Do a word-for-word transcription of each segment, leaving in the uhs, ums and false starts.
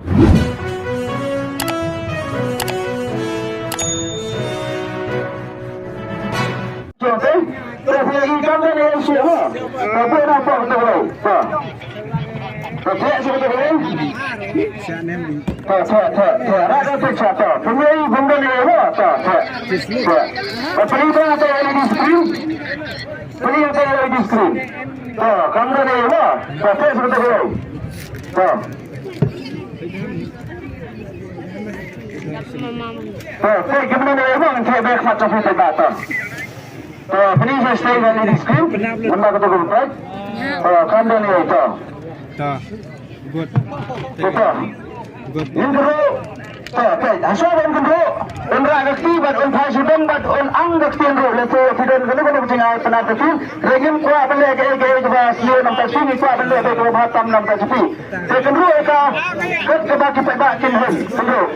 Jong te, te phi ïa i kam da ne ïa i shuh mo. Te phi na pok te roi. Te. Te phi shuh te roi. Te, te, te, te. Ra da te cha te. Phi ïa i bun da ne mo. Te, te. Te. Te phi da te L E D screen. Phi da te L E D screen. Te, kam da ne mo. Te, te shuh te roi. Te. To, te kim ne ne mo ngan che bek mat to phi ba to. To, pini sa stay ga ni diskrim. Namba ko to ko to. To, kam ne to. To. Good. To, to. Good. Yin ko. To, te, haso ban ko. Un ra ga ki ban un phai sudong ban un ang ga ki ro le to phi don ko ko jing ai pana to phi. Regim kwa ban le ga ga ga ba sio nam ta sini kwa ban le ga ba tam nam ta phi. Te kynruh ïa ka, kat kaba ki paidbah kin hyn, kynruh.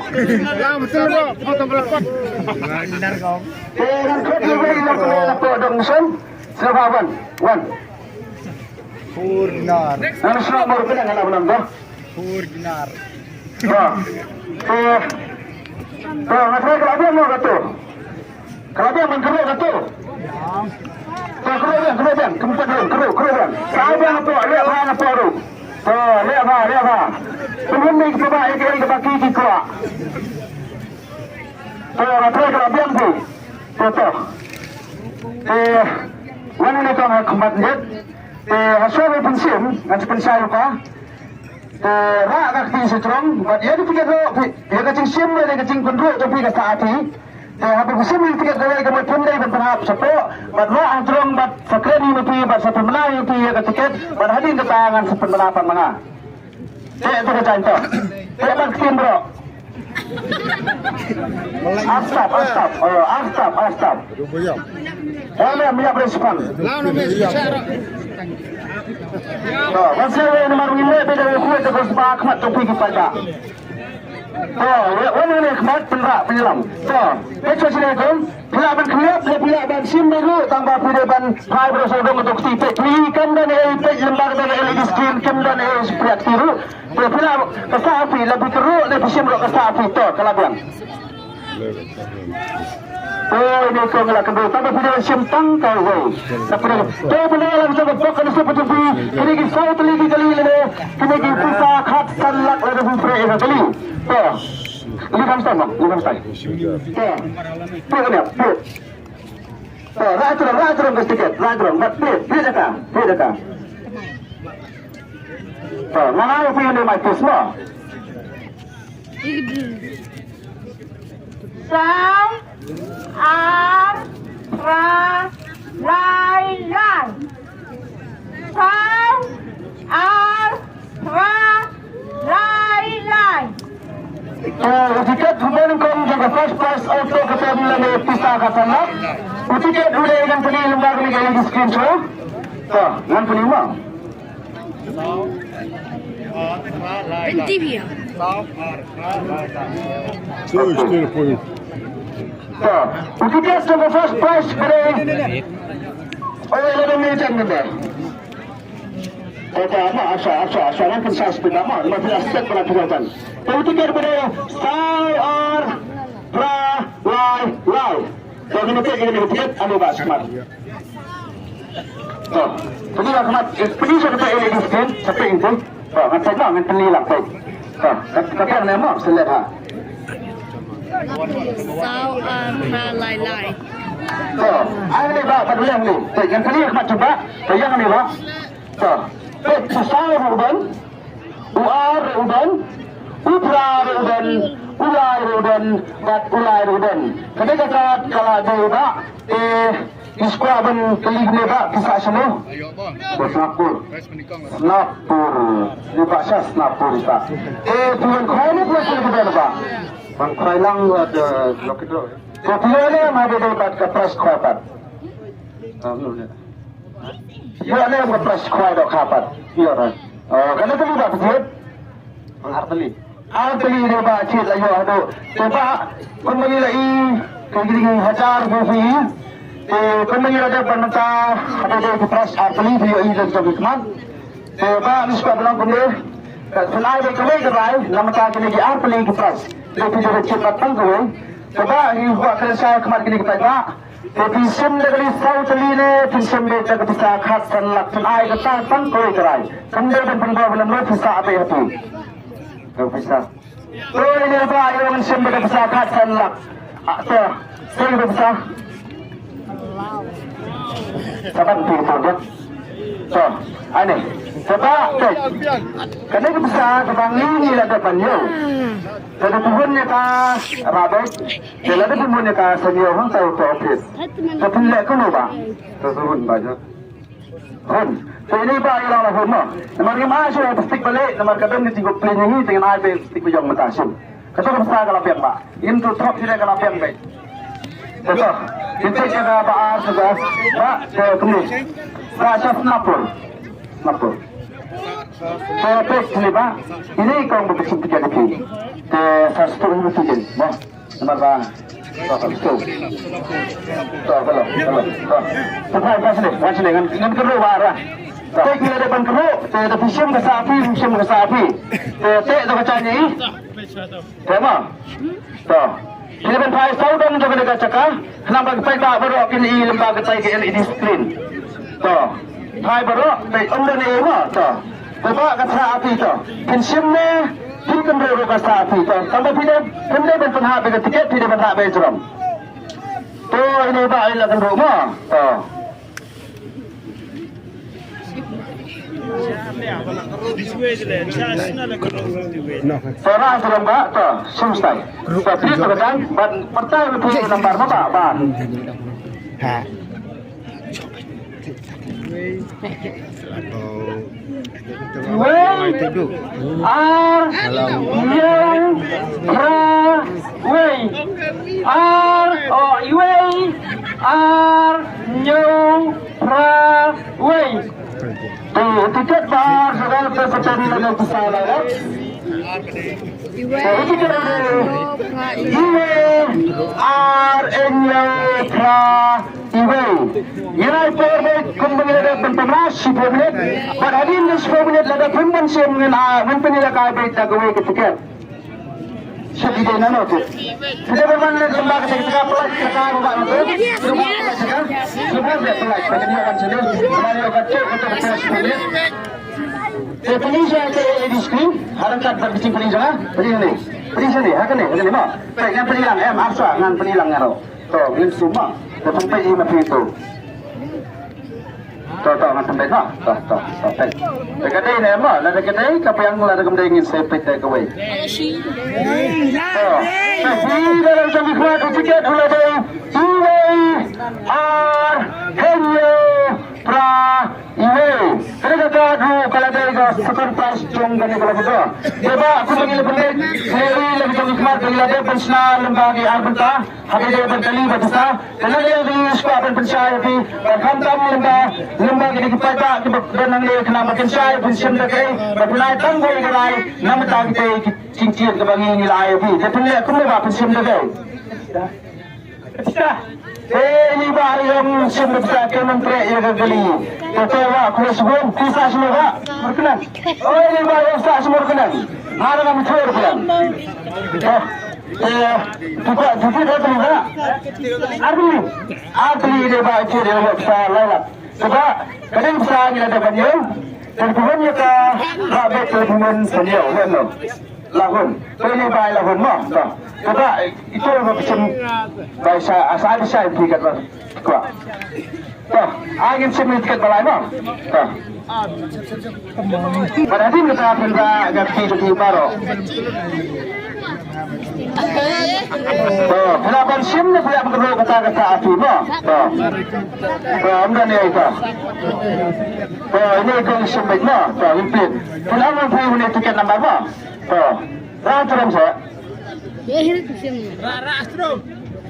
Te ngan khot ïa wei na kynruh na pok dong mission. Sila wan, wan. Ngan sila mor pynang ngan ap nang dah. Ba. Te, ba, nga try ka la biang mo kato. Ka la biang ban kynruh kato. Te kynruh biang, kynruh biang, kynruh biang, kynruh, kynruh biang. Sa biang hapoh, leh bha hapoh ruh. Te, leh bha, leh bha. Pynhun ni kaba ïa ki, ïa kaba ki, ki kwah. Te, nga try ka la biang phi. Te, te. Te, wan ni kong ha khmat njet. Te, ha shuwa ba pynshim, ngan sa pynshai ruh ka. Te rah ka kti sha jrong, bad ïa ka jingkynruh, ïa ka jingshim, ïa ka jingkynruh jong phi ka sa athi. Te haba phi shim ïa ka tiket kawei ka mut phim dei ban pynhap shapoh, bad rah ha jrong, bad sa kren ïa phi, bad sa pynbna ïa phi ïa ka tiket, bad hadien kata ngan sa pynbna pat ma nga. Te to ka jaiñ to. Te bad ktien bro. Ar stop, ar stop, oh, ar stop, ar stop. Wane, me ïap respond. To, wan sha wei namar ngi leh beit da wei khuid da khuid ba khmat jong phi ki paidbah. To, wan ne khmat pynrah pynlam. To, peit sha shane kum, phi lah ban khlieh, phi lah ban shim beit ruh, tang ba phi dei ban phai beit sha dong to kti peit. Phi kam don ei peit lem bad don ei screen, kam don ei spriat phi ruh. Te phi la ka sah phi la phi kynruh la phi shim ruh ka sah phi to ka la biang. Oi, ni ko la kynruh tang phi la shim tang ka wei. Sa phi la to phi la la ka pok ka sa phi phi. Kini ki saw tylli ki kali le. Kini ki pisa khat san lak la phi pre ka kali. To. Li kam san, li kam san. To. Phi ka ni, phi. To, rah jrong, rah jrong ka tiket, rah jrong, mat phi, phi da ka, phi da ka. To, nga nga phi ni mai pis mo. Saw, ar, phra, lai, lai. Saw, ar, phra, lai, lai. To, u tiket u nyngkong jong ka first prize auto ka tem lane pisa ka san lak. U tiket u dei ngan pyni lyngba kane ka L E D screen show. To, ngan pyni mo. Pynti bia. Sure, still point. To, u tiket jong ka first prize ka dei. Oh, eleven minutes and there. Kata ma, asha, asha, asha, ngan pynshai speed ma, ma phi la set bra phi la tan. Te u tiket ba dei saw ar phra lai lai. To, kine te kine tiket anu ba smart. To, pynlong khmat, pynlong sa kata L E D screen, sa pynlong tu. To, ngan pynlong, ngan pynlong lang tu. To, kata ne ma, select ha. Saw ar phra lai lai. To, ai ni ba, ba leng ni. Te, ngan pynlong khmat cuba, te yang ni ba. To, peit, u saw ruh u don, u ar ruh u don, u phra ruh u don, u lai ruh u don, bad u lai ruh u don. Kane ka kad ka la dei ba, eh, i skwah ban kylli ne ba, phi sah shano? Ba Snapur. Snapur. Ne ba sha Snapur i sah. Eh, phi wan khwai ne phi wan shano ba? Wan khwai lang, eh, lucky draw. Ko phi wan ne ma dei dei bad ka prize khwai pat. Ah, no, ne. Ïoh ne ka prize khwai dohkha pat. Ïoh ne. Oh, kane tylli ba phi jied? Ar tylli. Ar tylli ne ba jied la ïoh haduh. Te ba kumba ngi la i ka jingïaid hajar ba phi i. Te kumba ngi la dep ban mynta haduh dei ka prize ar tylli phi ïoh i lem jong ki khmat. Te ba ngi shu ban long kumne. Phin ai beit kawei ka rai namar kine ki ar tylli ki prize. Te phi dei ban shim beit tang kawei. Te ba ngi kwah kren shai ha khmat kine ki paidbah. Te phin shim da ka list saw tylli ne phin shim beit da ka pisa khatsan lak, phin ai kata tang kawei ka rai. Kam dei ban pynbor ban ym pisa beit ha phi. Ka pisa. Oi, ne ba ïa ngan shim beit da ka pisa khatsan lak. Ah, to. Sing da ka pisa. Saban phi to dek. To, ane. Saba te. Kane ka pisa kaba ngi ngi la dep ban ïoh. Te da phi hun ïa ka Rabbit. Te lada phi hun ïa ka Shanyew hangta uto office. Te phin leh kumno ba? Te phi hun ba jong. Hun. Te ine ba ïa la la hun mo. Namar ngim ai shuh plastik ba leh, namar ka don ka jingkut plie ïa ngi, te ngin ai plastik ba ïong mynta shuh. Kato ka pisa ka la biang ba. Ngim tu thok shuh ka la biang ba. Te to. Ngin peit ka ba ar shuh ba. Ba, te kumne. Ba sha Snapur. Snapur. Te peit sini ba. Ine i kong ba pynshim tiket ïa phi. Te sa shuh ïa phi mo. Namar ba. To, to, to. To, ka long, ka long. To. To, phai, phai sini, phai sini. Ngan, ngan kynruh ba ar. To. Te ngi la dep ban kynruh, te, te phi shim ka sa phi, phi shim ka sa phi. Te, te, to ka jaiñ ïa i. Te mo. To. Phi dei ban phai saw dong jong kane ka jaka. Khnang ba ki paidbah baroh kin ïohi lyngba katai ka L E D screen. To. Phai baroh, peit ym don ei mo, to. Te ba ka sa phi to. Phin shim ne, phin kynruh ruh ka sa phi to. Tang ba phi dei, phin dei ban pynhap beit ka tiket, phi dei ban hap beit jrong. To, ine ba ïa la kynruh mo, to. To, rah jrong ba, to, shim stai. To, phi to ka dang, ban pyntai ba phi number mo ba, ba. Wei, ar, hynñiew, phra, wei. Ar, oh, wei, ar, hynñiew, phra, wei. Te, tiket ba ar, sagal te seten lane pisa la, ya. Te, tiket ba ar, wei, ar, hynñiew, phra, Iwei. Ngi ai por beit kum ba ngi la dep ban pynmih shiphew minit. Bad hadien shiphew minit lada phim ban shim ngin, ah, ngin pynïalehkai beit da kawei ka tiket. Shim ïa dei nano te. Phi dei ban wan leit lyngba kata ka jaka, pynlait jaka ruh ba nano te. Ruh ba pynlait jaka. Ruh ba pynlait jaka. Ba ngi ïoh ban shim. Ba ngi ïoh ban shim kata ka shiphew minit. Te pynlait jaka te ïa di screen. Harang kat ba ki jingpynlait jaka. Pynlait jaka ni. Pynlait jaka ni. Ha kane, ha kane ma. Pynlait jaka pynlait lang em, arsa ngan pynlait lang ngan ruh. To, ngin sum ma. To, pynpeit i ma phi to. To, to, ngan pynpeit ma. To, to, to, peit. Te ka dei ne ma, lada ka dei ka biang, lada kam dei ngin sa peit da kawei. To, te phi da la jong ki khmat u tiket u la dei, iwei, ar, hynñiew, phra, iwei. Kane ka card ruh ka la dei ka second prize jong kane ka la ka. Te ba kumba ngi la pynleit, ngi la jong ki khmat ba ngi la dep ban shna lyngba ki ar bynta. Haba ïadei bad kali bad pisa, te lada ïa ki shuwa ban pynshai ïa phi, bad khamtam lyngba, lyngba kine ki paidbah kiba don hangne khnang ba pynshai, pynshim da kaei, ba pynai tang kawei ka rai, na bynta kita ki jingtied kaba ngi ngi la ai ïa phi. Te pynleh kumno ba pynshim da kaei. Pisa. Te ini ba ïong shim da pisa, te mynta ïa ka kali. Te te wa khublei shibun, pisa shim ba. Murknang. Oi, ini ba ïong sa shim murknang. Mara ka mithur knang. Te Eh, tu ka, tu ka, tu ka. Ardi, ardi de ba, tu de ba, sa lai lak. Sebab kadang sa ni ada banyak. Dan puhun ya ka, ba bet tu puhun senior, kan no. Lahun. Ini ba lahun ma. Sebab itu ba pesen ba sa, asa ada sa yang tiga. Kuat. To, ai ngin shim ïa tiket ba lai mo. To. Bad hadien kata phin rah ïa ka kti jong phi baroh. To, phi lah ban shim ne phi lah ban kynroh kata kata phi mo. To. To, ym don ei to. To, ine i kong shim beit mo. To, ngin peit. Phi lah ban phi une tiket number mo. To. Rah trum sa.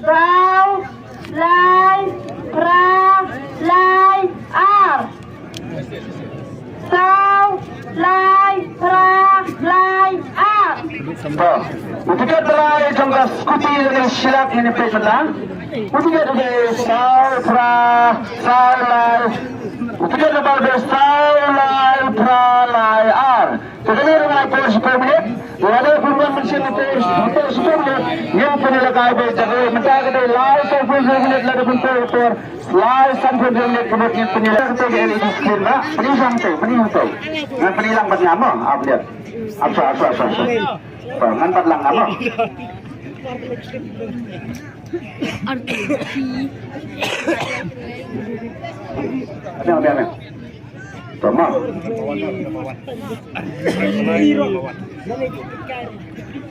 Saw lai phra lai ar. Saw lai phra lai ar. Ba u tiket ba lai jong ka skuti lane shilak ngin peit mynta. U tiket u dei saw phra saw lai. U tiket ba dei saw lai phra lai ar. Te kane ruh nga ai por shiphew minit. Lada phi wan mynsiem ha por, ha por shiphew minit, ngin pynïalehkai beit. Te kane mynta ka dei lai sanphew minit lada phi por, por lai sanphew minit ka mut ngin pynïaleh. Te ka L E D screen ba pynïaleh te, pynïaleh te. Ngan pynïaleh bad nga mo, update. Ap sa, ap sa, ap sa, ap sa. Ba ngan bad lang nga mo. Ano, ano, ano? Tama.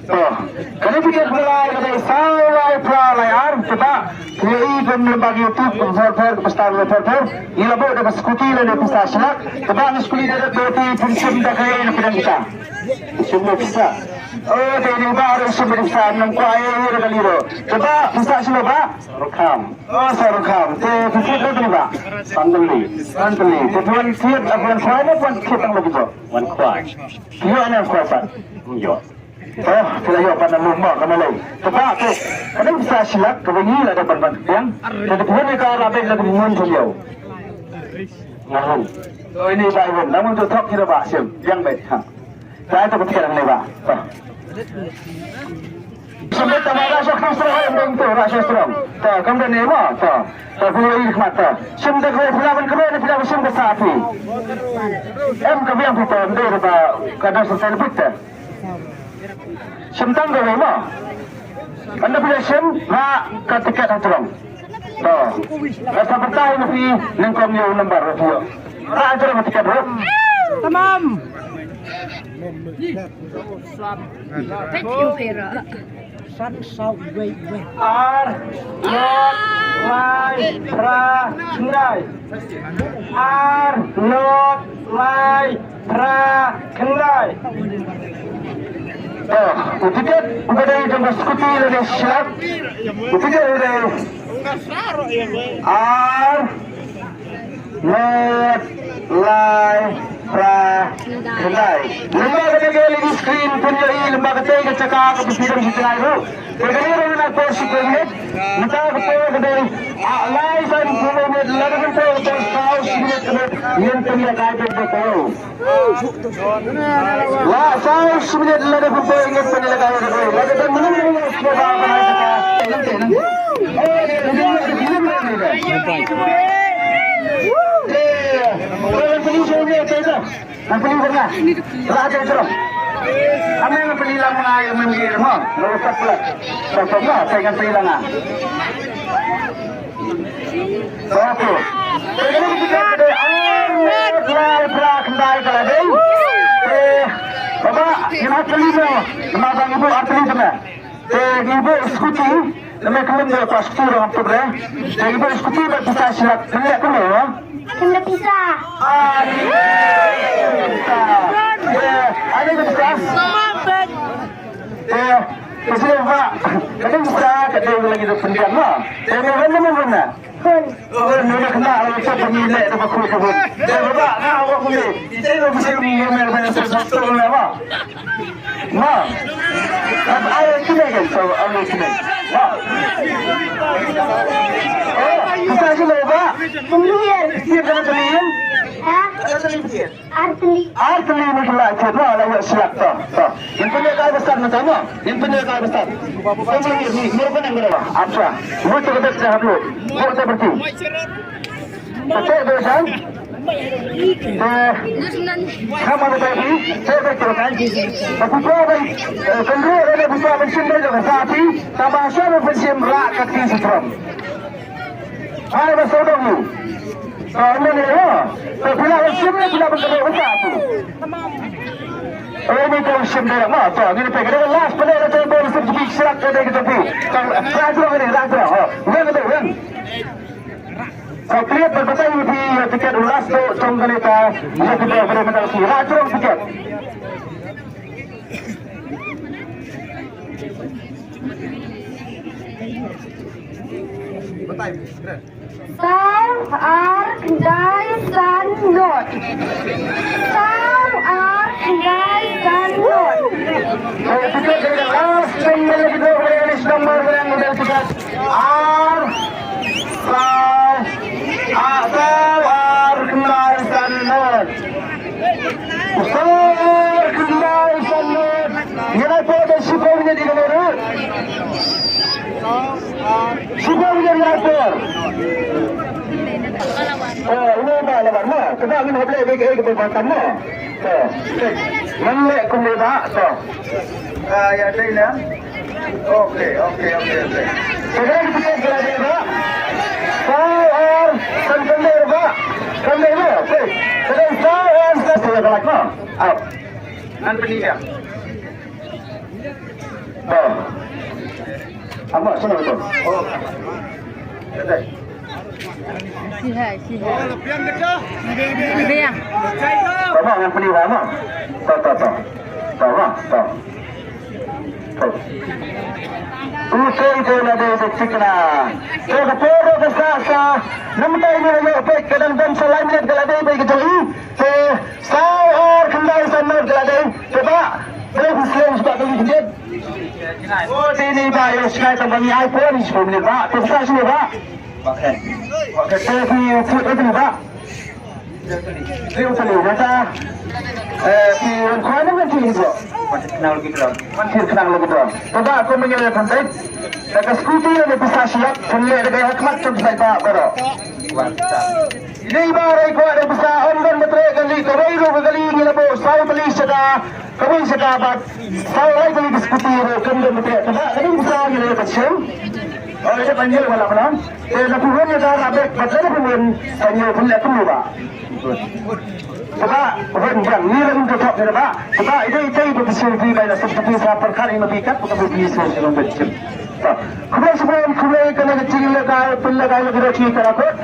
To, kane phi ïa phi lai, kane saw lai phra lai ar, kata. Phi ïa i kum lem bad YouTube, kum phar phar, kum star, kum phar phar. Ngi la buh da ka scooty lane pisa shilak. Kata ngi scooty da ka scooty, pynshim da ka ïa na pynang kita. Shim da pisa. Oh, da ni ba da shim da pisa, nang kwa ïa ïa da ka liro. Kata pisa shilak ba. Rukham. Oh, sa rukham. Te phi thied lo tang ba? San tylli. San tylli. Te phi wan thied, ap wan khwai ne phi wan thied tang lo ki jong? Wan khwai. Phi ïoh ne wan khwai pat? Ïoh. Oh, phi la ïoh pat na lum ba, ka na lei. Te ba te. Ka dei pisa shilak, ka ba ngi la da ban ban tiang. Te te phi wan ka la beit la ka mun jong ïoh. Nga hum. Oh, ini ba i wan. Namun tu thok kira ba sim. Yang beit. Ha. Dai to ka tiket hangne ba. To. Shim beit tang ba rah shok strong, em dang to rah shok strong. To kam da ne ma to. To phi ïa i khmat to. Shim da ko phi la ban kro ne phi la ban shim ka sa phi. Em ka biang phi to em dei ba ka da sa tel bit te. Shim tang ka wei ma. Ynda phi la shim rah ka tiket ha jrong. To. Ka sa pyntai ma phi nyngkong ïa u number ruh phi ïoh. Rah jrong tiket ruh. Tamam. Thank you, Vera. San saw wei wei. Ar, not, lai, phra, khyndai. Ar, not, lai, phra, khyndai. To, u tiket u ba dei jong ka scooty lane shilak. U tiket u dei ar, not, lai, phra, khyndai. Lem bad kata ka L E D screen pynïohi, lem bad kata ka jaka kaba phi dang shu tngai ruh. Te kane ruh ngan ai por shiphew minit. Mynta ka por ka dei, ah, lai sanphew minit, lada phi por ka por saw shi minit ka dei, ngin pynïalehkai beit da ka. La saw shi minit lada phi por ngin pynïalehkai beit da ka. Lada phi por ngin pynïalehkai beit da ka. Ngan pynïaleh jrong. Ngan pynïaleh jrong. Lah jrong. Ame ngan pynïaleh lang ma ngi, ma ngi, ha. Ngan pynïaleh. Sa sa ma, sa ngan pynïaleh lang. Sa tu. Sa ngan pynïaleh lang. Lai phra khyndai ka la dei. Eh, baba, ngan pynïaleh mo. Nama bang ibu pynïaleh mo. Te ngi buh scooty, namar ka lum da ka scooty ruh ngam tip re. Te ngi buh scooty bad pisa shilak, pynleh kumno? Khyndai pisa. Ah, pisa. Te, ani ka pisa? Te, pisa ba. Ka dei pisa, ka dei lagi da pyndiang ma. Te ngi wan na, wan na. Hun. Oh, ngi la kena, oh, sa pynleh da ba khuid ka hun. Te ba, nga wa kumne. Te ba, ba, ba, ba, ba, ba, ba, ba, Ma. Ab ai kine kan, so ai kine. Ma. Oh, kita sila ba. Pemilihan. Kita kena pemilihan. Ha? Kita kena pemilihan. Artli. Artli ni kena kita, ma, la ya siap to. To. Yang punya kau besar macam mana? Yang punya kau besar. Kamu ni, ni, ni apa nama? Apa? Mau coba dah dulu. Mau coba berhenti. Te te de san. Te kham ma te phi te te te kan. Te phi to ban kynduh te phi to ban shim te ka sa phi. Te ba sa ban shim rah ka kti sutrom. Hai ba sodong yu. Te ne ne ha. Te phi la ban shim ne phi la ban kynduh ka sa phi. Te ne te shim te ma te ngi te ka last pynleh te ban shim phi srak te te phi. Te rah jrong ne rah jrong ha. Wen te wen. Sa kliat ba batai ïa phi ïa tiket u last to jong kane ka ïa kita ba dei mynta ka sngi. Rah jrong tiket. Saw ar khyndai san not. Saw ar khyndai san not. Sa tiket kane ka last jong kane ka list number kane ka tiket. Ar, saw, a, saw, ar, khyndai, san, not. Saw, Shiphew minit ïa kane ruh. Shiphew minit ïa ka por. Eh, ine ba la wan ma. Kaba ngin hap leh bad kaei kaba tam ma. To. Ngan leh kumne ba. To. Ah, ïa dei na. Okay, okay, okay, okay. Ka dei ka dei ka dei ba. Saw ar san kan dei ba. Kan dei ba. Okay. Ka dei saw ar san kan dei ba. Out. Ngan pyni ïa. Ba. Ama sino to? Oh. Ka dei. Shi hai, shi hai. Biang. Tama ngan pyni ba ma. Ta ta ta. Tama ta. Ta. U seng ko na dei de tikna. Ko ka por ka sa sa. Namtai ni yo pe ka dang dang sa lai minit ka la dei pe ka jong i. Te saw ar khyndai san minit ka la dei. Te ba. Dei phi seng sba ka li khyndiat. O dei ni ba yo skai tang ba ngi ai pon ni sbun ni ba. Te sa sini ba. Ba khe. Ba khe te phi phi phi ba. Phi phi ni ba. Eh, phi wan khwa ni ngan phi ni ba. Wan phi khnang lagi dron. Wan phi khnang lagi dron. Te ba ko mengi le pun tai. Te ka skuti ni pisa siap. Pun le dei hakmat pun tai ba baro. Wan ta. Ine i ba rei kwah da pisa ym don ba treh kali, kawei ruh ka kali ngi la buh saw tylli shata, kawei shata bad saw lai tylli ka skuti ruh kam don ba treh. Kaba kali pisa ngi la ïa ka shem. Oh, ïa ka ngi la ba la. Te na phi wan ïa ka rabek bad la phi wan ka ngi phi la kumno ba. Kaba wan jang ngi la kum ka thok ngi ba. Kaba ide ide ba pisa ngi ba la sub pisa pyrkhat ngi ma phi kat ba ka pisa ngi ba shem. Khublei shibun, khublei kane ka jingïalehkai, pynlehkai la ki roti ka rakot.